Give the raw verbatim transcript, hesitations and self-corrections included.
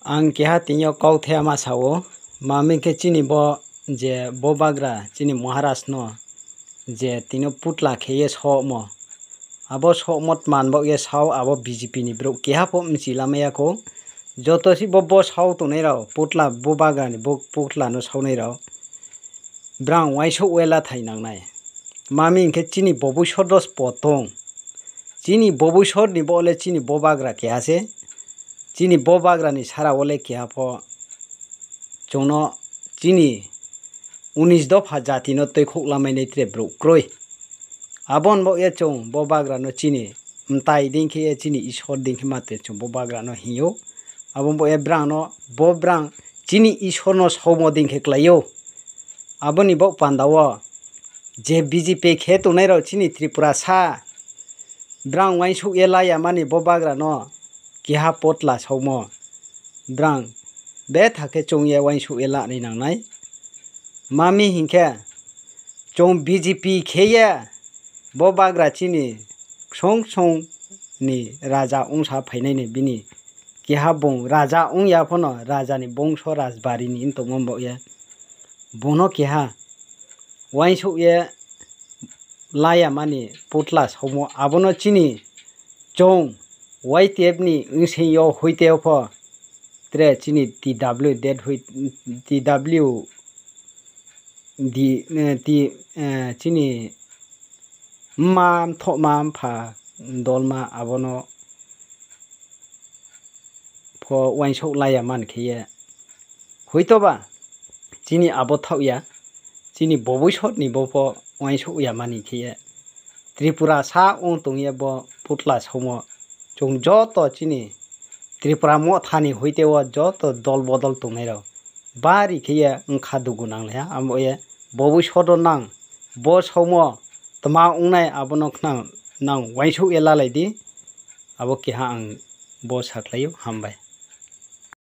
Ang keha tini o kok the ma sao, ma hwn khe chini bo je Bubagra chini Maharaj no je tini o putla khe ye somo, abo somo tman bo ye sao abo B J P ni borok keha pho mchi lamaya kho, joto si bo bo sao tongnai rok putla Bubagra ni bo putla no saunai rok brang uaisuk uela thai nangnai. Ma hwn khe chini boboi sodros potong. Chini boboi sor ni bo le chini Bubagra keha se. Chini Bubagra ni sara o le keha pho chwngno chini unis dopha jati no twikhok lamai nai tre borok kwrwi. Abon bo ye chwng Bubagra no chini mtai ding khe ye chini Isor ding khe ma te chwng Bubagra no hino. Abon bo ye brang no bo brang chini Isor no somo ding khe kwlaio. Aboni bo panda o je B J P khe tongnai rok chini Tripura sa brang uaisuk ye laya mani Bubagra no keha potla somo brang betha khe chwng ye uaisuk ye lanai nangnai. Ma hwn khe chwng B J P khe ye Bubagra chini ksong ksong ni raja wngsa phainai ni bini keha bung raja wngya phano raja ni bongso rajbari ni wng tongma bo ye bono keha uaisuk ye laya mani putla somo abono chini chwng Y T F ni wngsing yo huite pho tre chini T W dead hui T W di, eh, ti, eh, chini mma mthokma mpha dolma abono pho uaisuk laya man khe ye. Huitoba chini abo thok ya, chini boboi sot ni bo pho uaisuk ya mani khe ye. Tripura sa wng tong ye bo putla somo chwng joto chini Tripura mothani huite o joto dol bodol tongnai rok bari khe ye wngkha dugu nang le ha. Amo ye boboi sodo nang bo somo tma wngnai abono khna nang uaisuk ye lalai di. Abo keha ang bo sakhlai o, hambai.